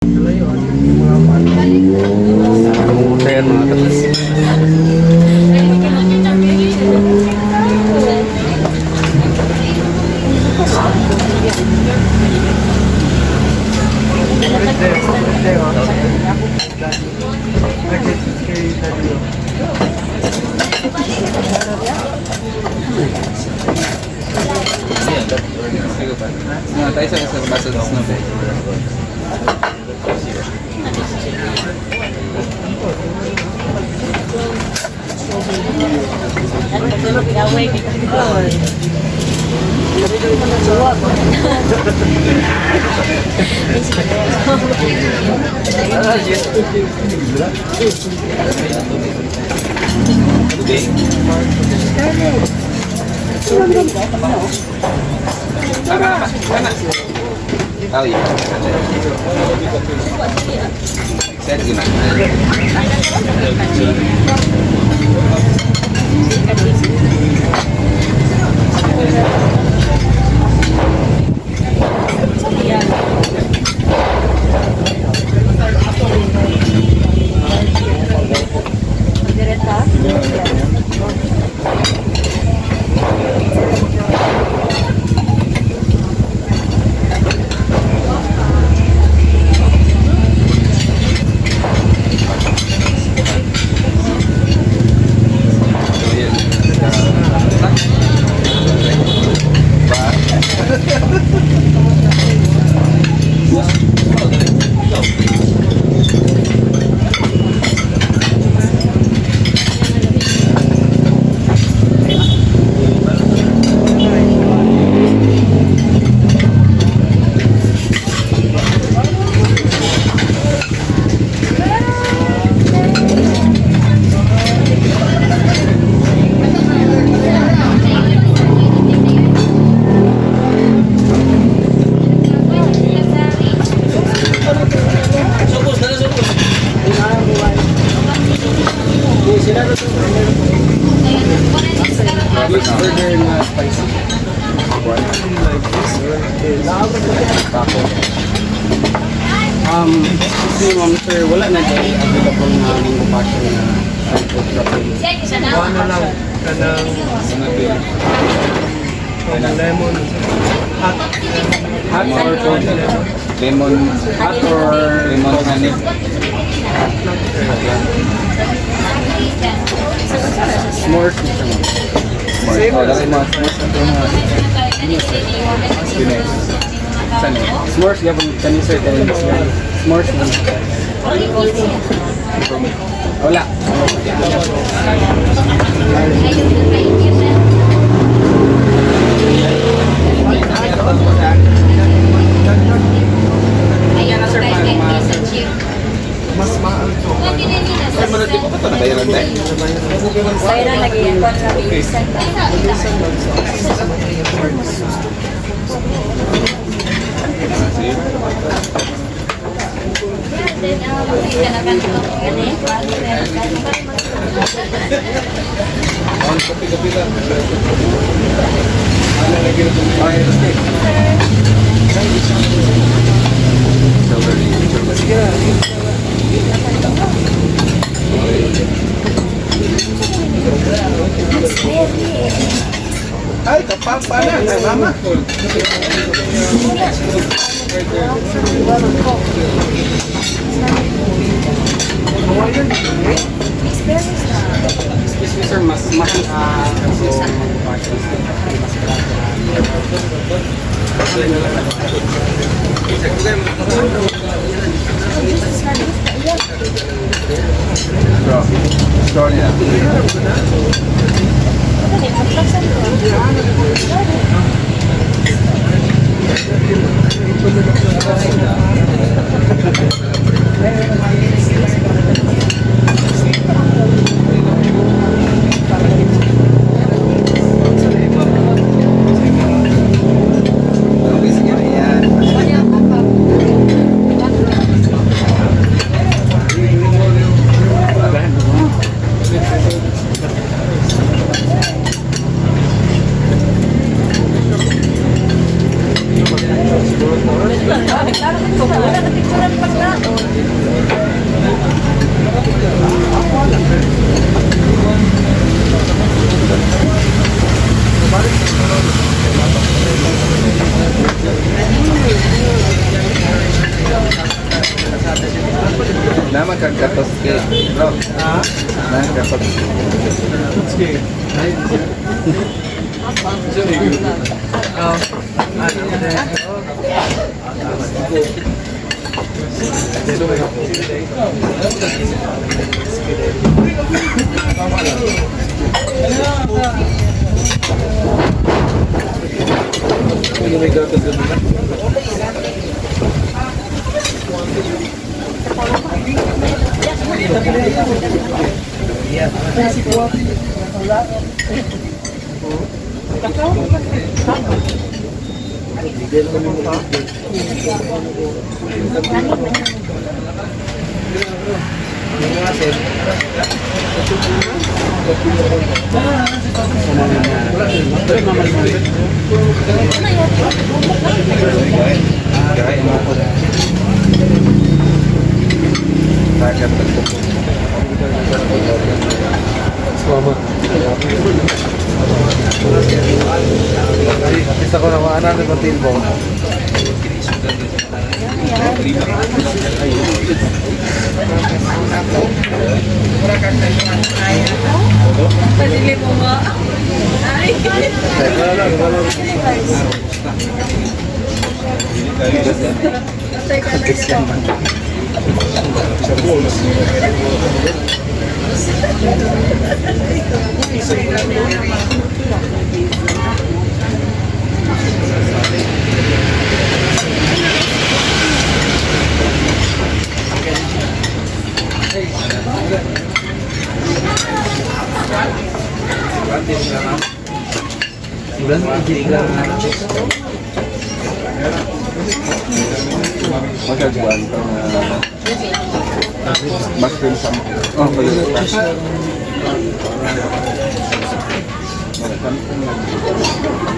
Ayan, mga katas. Tayo sa isang baso ng snow. Tama, tama. Oh, yeah. Excited ko na. So, yun. Ba? Which burger na spicy? Taco. Excuse me, ma'am, sir, wala na dyan available na mango passion na sample strawberry. Ano lang, kanang lemon, hot. Hot or cold? Lemon. Hot or Lemon honey. Hot lang. S'mores na siya, ma'am. More. Oh, dali mo. Yun eh. Saan eh? S'mores, gabon, kani sir, kani sir. S'mores na. Wala. Mas mahal to. Ay, manod, di ba ito nabayaran na eh? Sayra lagi yan. Kuan na bilisan. Ah, sige. On, kapi-kapi lang. Ano, lagi na ito. Okay, okay. Strawberry. Strawberry. Ay, kapapa na, kay mama. Excuse me, sir, mas mahal so mango passion. Mas barato. Straw. Straw niya. Nakang katos kay. Bro. Ha? Nakang katos. Sige. Oh. Ano? May gatas na. Salamat. Isa ko na maana na tilbo. Padili mo nga. Ay. Magagwan ka na mushroom sa. Oh, pala.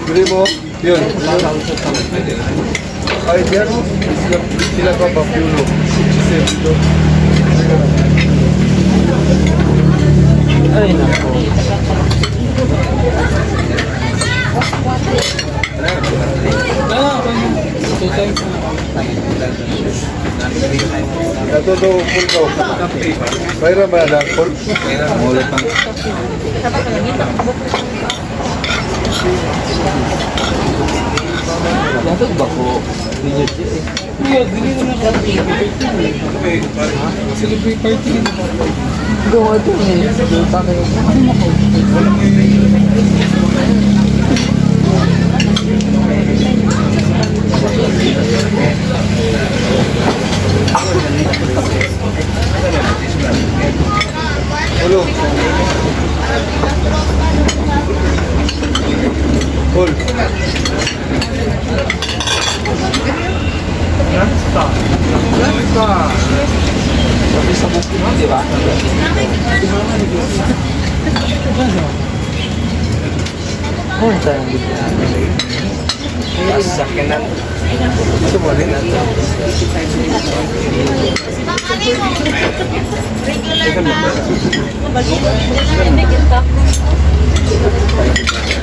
Bili mo. Yun. Ay, diyan mo. Sila, sila pa ba Pulo? 67 do. Ay, nako. Ato do full ko. Bayra ba na full? Mula pang. Dapat ba ko? Ninyo eh. Gawa ito eh. Ulo. Full. Nasta. Nasta. Sabi sa bukid, di ba? Ano tayong bigla? Sakyanan. Gusto mo rin?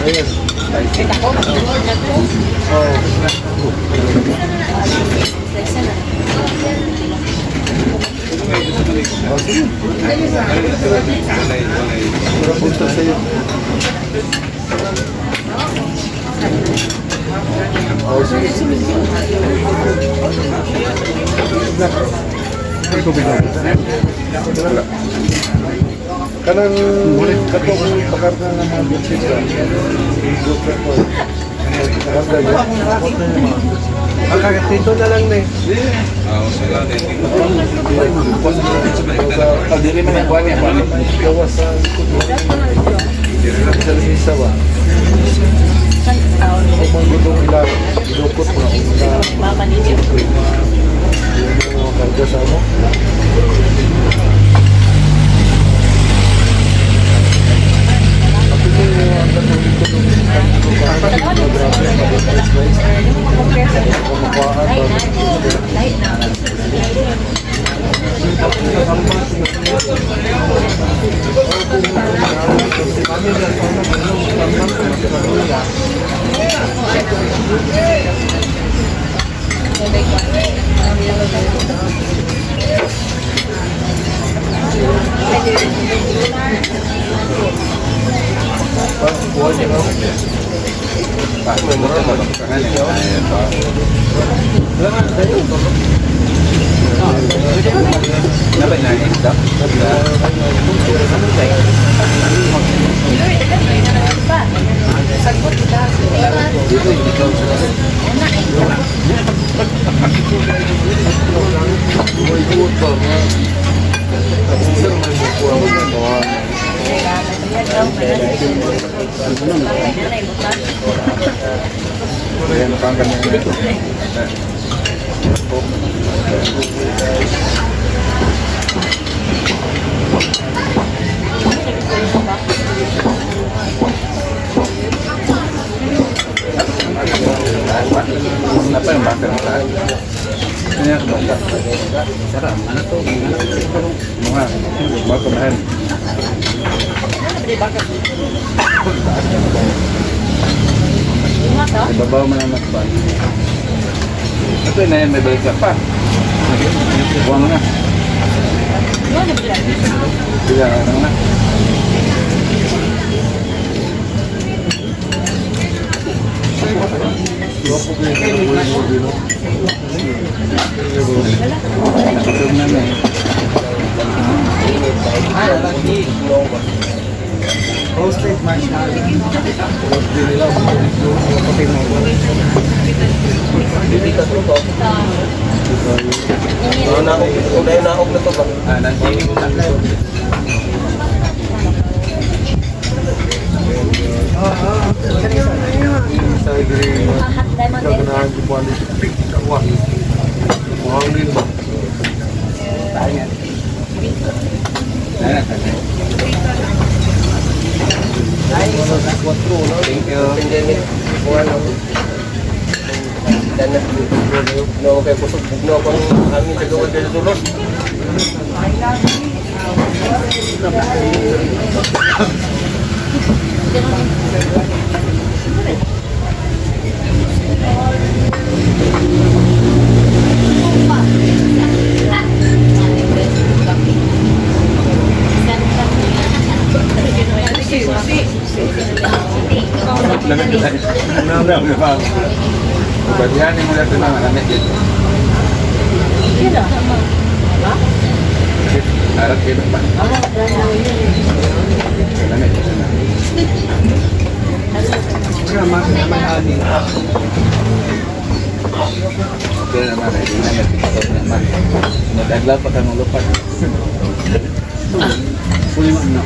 Ayan. Oh. Oh, sige. Wala punta sa'yo. Oh, sige. May tubig na. Wala. Kanang katong pakarga ng mga bitchit ba? Go ko. Nakarga niya. Dito na lang na eh. Dili man ang kuwan niya. Gawas sa likod mo. Sa lamisa ba? Kung manggutong ila, ilukot mo na. Mama ninyo. Yung mga karga sa mo. Lahi na. May buot ba? Sir, may bukuha mo na. Ayan, pang kanya. Napa yung baka na tayo? Ano yung baka? Sarap, ano to? Ano to? Mga, baka mahan. Ibabaw mo na mas pa. Ito na yan, may balik ka pa. Buwang na. Bila ka na. Nakatulog na na eh. Roasted marshmallow. Ah, nanti. Sa diri kaganahan ko po ang kawa. Buhangin ba? Thank you. No, kay busog bugno ko ang hangin sa gawa del dulos. Lamig na. Lamig pa. Bagian mo lang ito na lamig dito. Arat dito pa. Lamig dito na. Okay naman, hindi na nagpipatod naman. Nag-aglaw pa ka ng lupa. Kunin mo ano.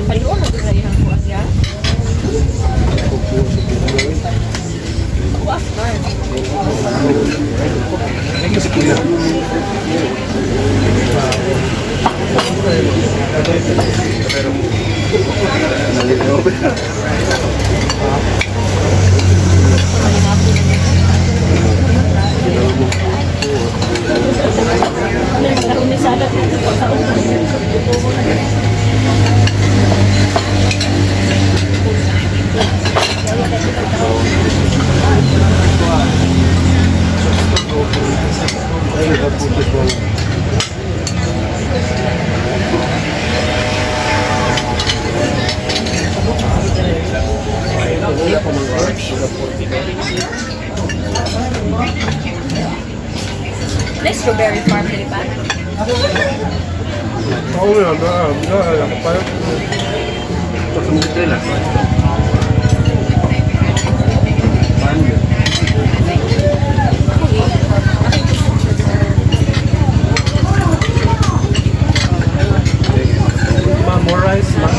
Paluon na sa iyang kuan ya. Next strawberry farm dili ba? Oo, na, na, na, na, More rice, ma.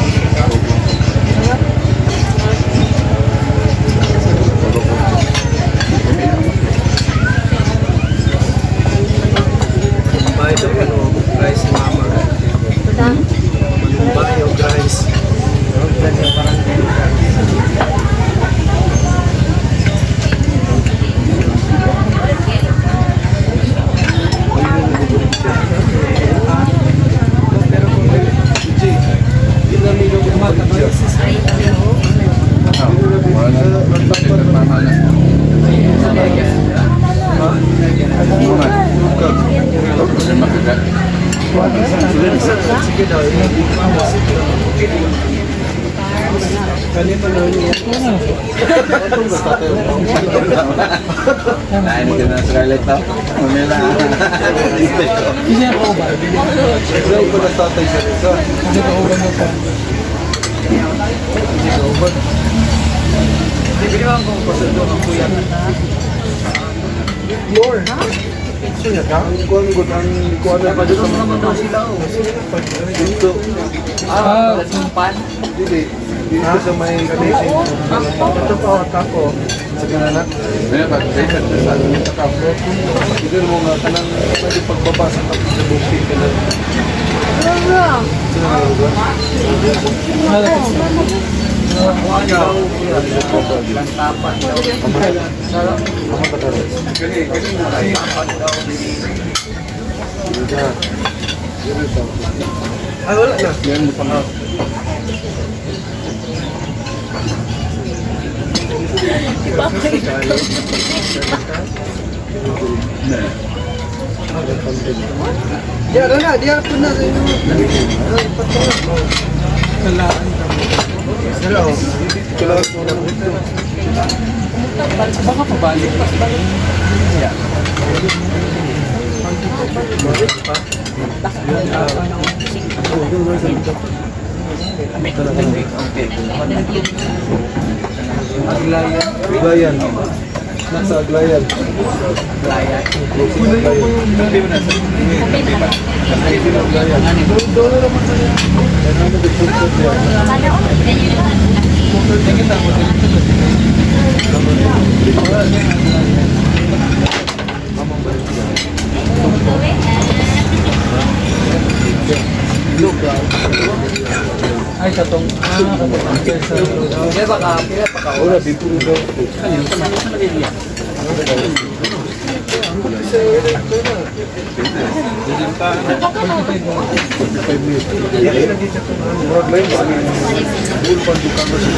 Buy the ano, rice mama. Buy your rice. Nain ka na Scarlett to. Mamila. Hindi ako ba? Ikaw pa na tatay sa Reza. Hindi ko uban na pa. Hindi ka uban. Ang kuwan ko, ang kuwan na pa dito sa mga dito. Ah, Dili. Dito sa may kanisi. Ito pa ako. Sa kananak. May pag sa Dito mo nga kanang pwede pagbaba sa tapos sa bukid ka na. Sino nga lugar? Ay, wala na. Yan mo pa. Diya na, diya po na. Baka pabalik. Aglayan. Aglayan. Nasa Aglayan. Aglayan. Ay, katong. Ah, katong. Sa Ora, bipuro daw. Murag lain ba? Bull pan dukan ba siya?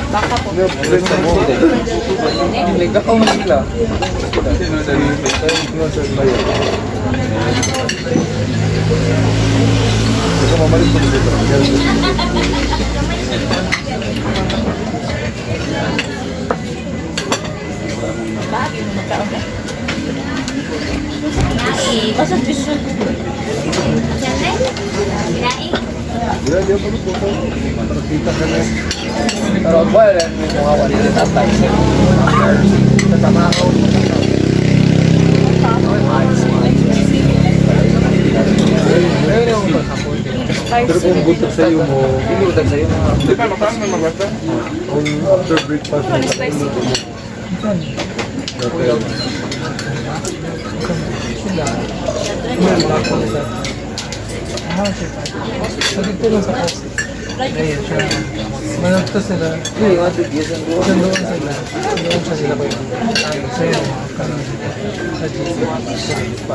Baka po. Nagdakaw na sila. Ikaw mamalit po dito. Basta vision. Diya, diya pa po. Para kita ka na. Pero well, may mga wala na tatay. Sa tamaw. Pero kung gutok sa iyo mo, Pinutag sa'yo mga Di ba makaan may magbata? kung after breakfast mo, luto mo. Okay. Ah, sure. Sa dito lang sa Pasig. Ayun, sure. Managto sila. Hindi, mga bigyan sa Doon sila. Doon siya sila kuya. Sa'yo, karon. Sa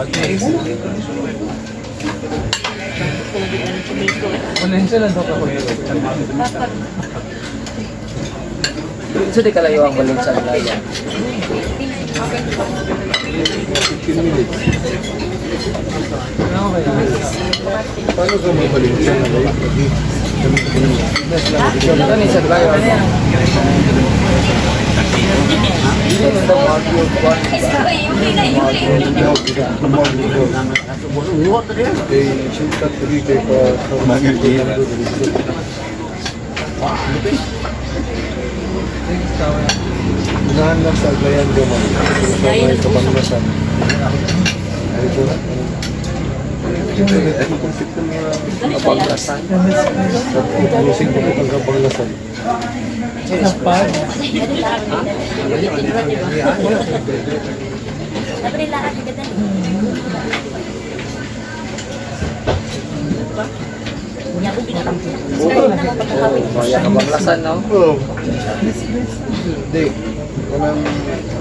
GC. Wala yun sila daw ka kuya. So, di kalayo ang balon sa Aglayan. 15 minutes. Ano kaya? Paano ka mabalik sa nalay? Ito ni sa Aglayan. Hindi na daw mag Eh, singkat tadi kay pa Unahan lang sa Aglayan gamay. Sa may Kabanglasan. Ay, ito na. Kabanglasan. Using ko ang Kabanglasan. Napad. Kaya Kabanglasan, no? Oh. Hindi. Kanang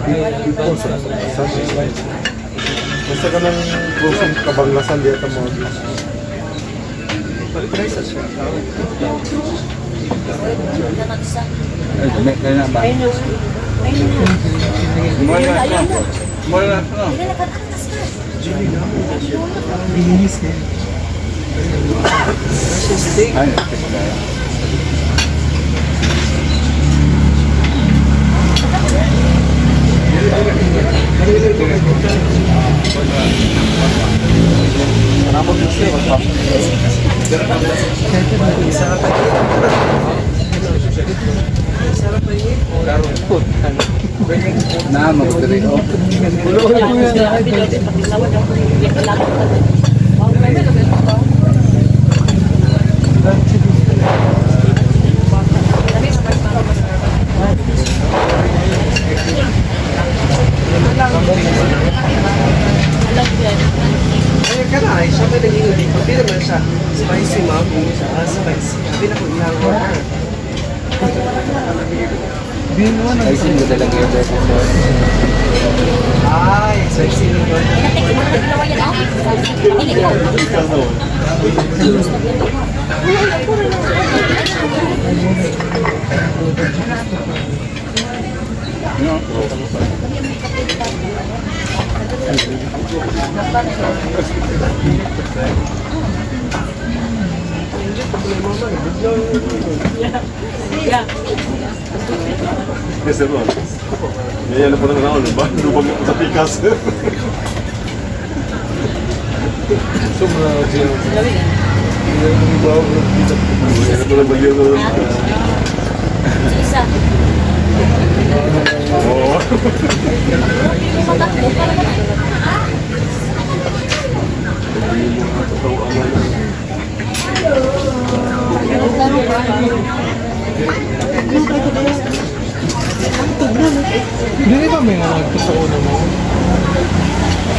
dito sa sa Basta ka ng crossing Kabanglasan di ata mo. Ay, may kaya na ba? Mula na. Mula na. Linis kayo. Ay, kasi. Na, magdiri oh. Ay, ka na, ay, siya may naging hindi naman siya spicy, ma'am. Ah, spicy. Hindi na ko ilang order. Ay, sino talaga yung Ay, spicy yung order. Yes, sir. Yan na po ng round, ba? Lubag na po sa pikas. So, mga Yan na po ng bagyo. Isa. Oo. Hindi ba may nangagto sa una mo?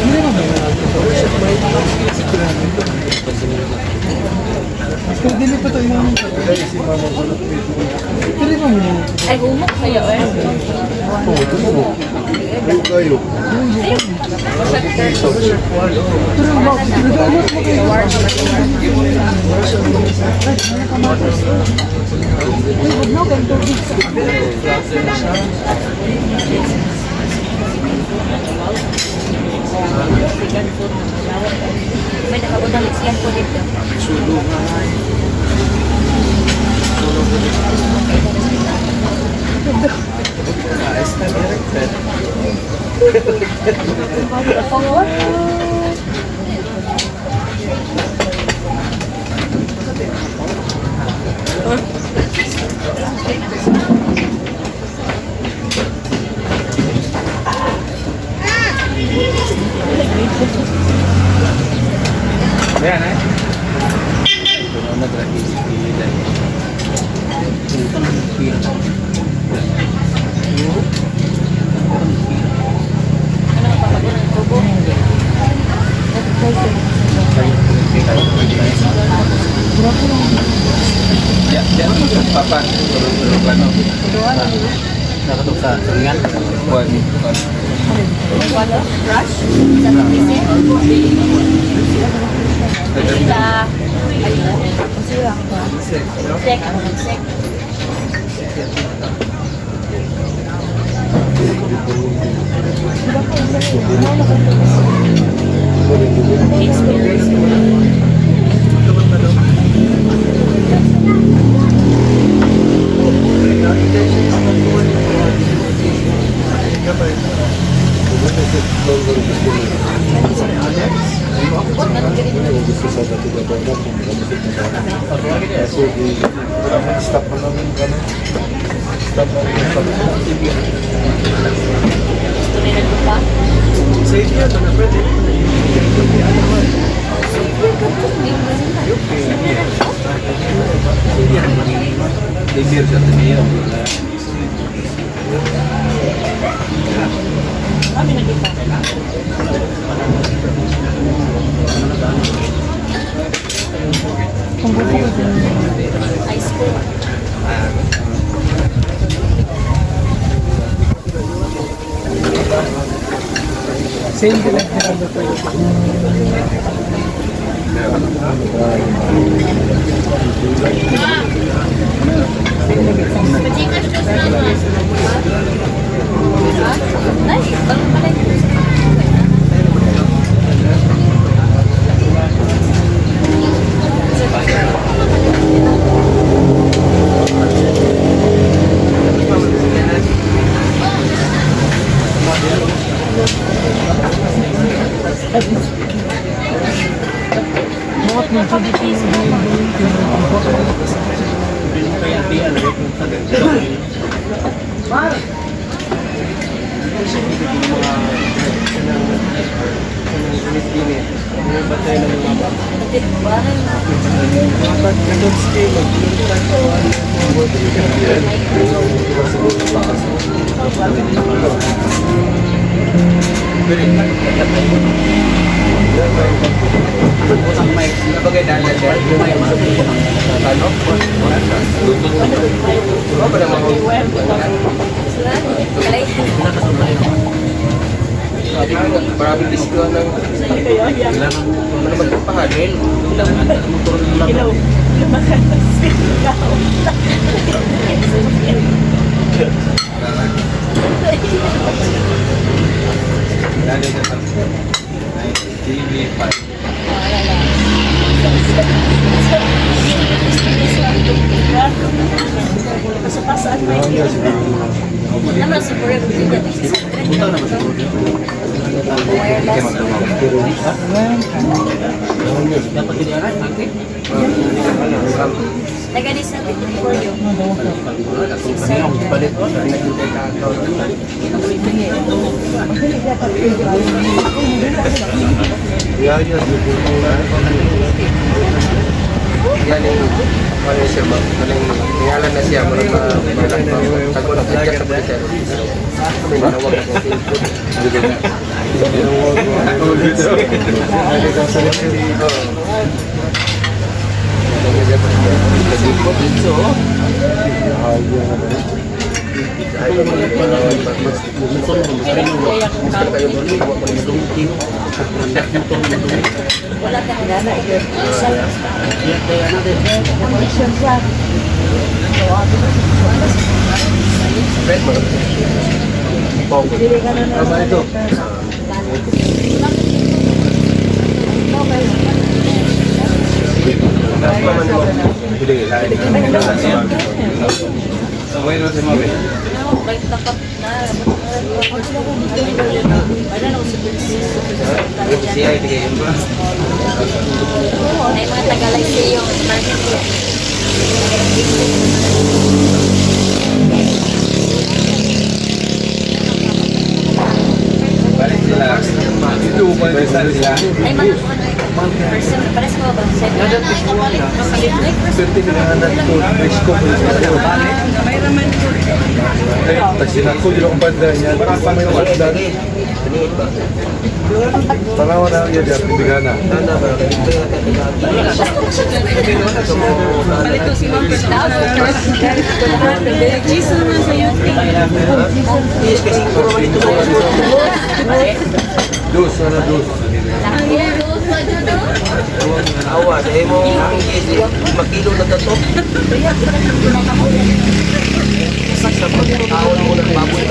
Hindi ba may nangagto sa una? Pero dili pa to yung. Dili ba may nangagto? Ay, humok sa'yo eh. Ayaw kayo. Pero nag-alot mo kayo. May nakabutang siya po dito. Ayan eh. Ano ang papagunan ko? Ya, ya, papa. Pero ano? Nakatok sa sungan. One, one. Wala? Rush? Sa tapise? Sa. Sek. Sek. Experience. Stop mo namin gano'n. Stop mo stop. Gusto nila pa. Safe yun, ano, pwede. Libir sa Ateneo. Kami nagkita. Ice cream. Same din ang pinag. Pachikas ko sa naman. Ha? Ay, bakit pala yung Naman siguro yung Nagalis na for you. Yan yung ano siya ba? Ngalan na siya mura pa tago na siya sa pulis. Tinawag ako. Wala ka na. Tama ito. Okay na si Mabe. Kahit tapat na. Wala na super. Ay, mga Tagalog sa iyo. Balik sila. Dito ko pa Balik sila. Ay, mga person. Pares ko ba? Swerte na na ito. Presko ko ito. Ay, tagsinako dito akong banda niya. May banda. Tanawa na ang iya dyan, bigana. Dos, ano dos. Awa, dahil mo makilo na to. Sa pagkakaon mo ng baboy.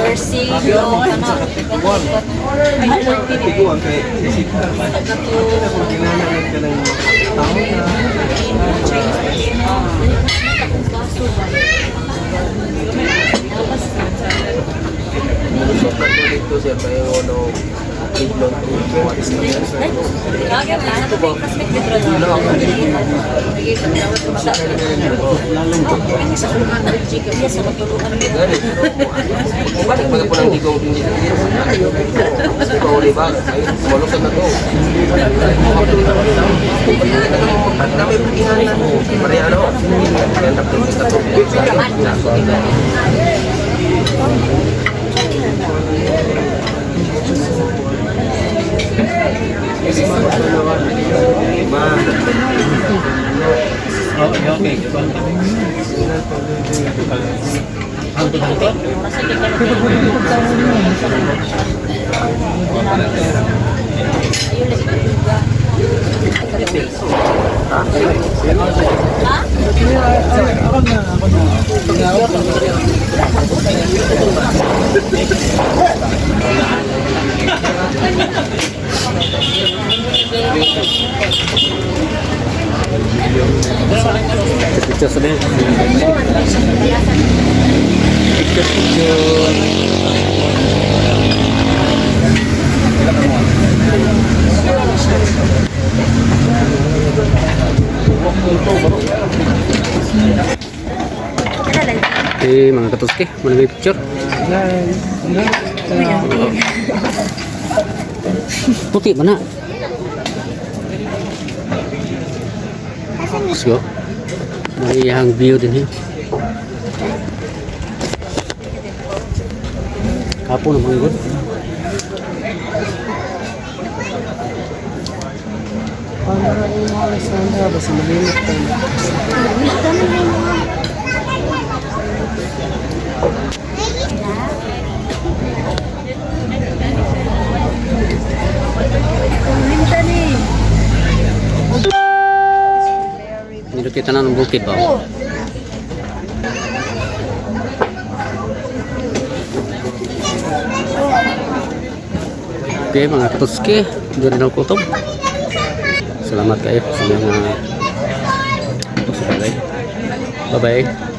Mercy, Tiguan kay si Balik mga po ng digong Pauli ba? Ay, malusog na to. Mariano. Ako na, ako na. Picture sa din. Picture, picture. Okay, mga katuski, muna may picture. Puti ba na? Let's go. May iyang view din eh. Kapo naman good. Para yung mga sana, basta malimot ka na. Minta ni. Nindot kita na ng bukid ba? Okay, mga katuski, doon rin ako kutob. Salamat kayo sa mga pagsubaybay. Bye-bye.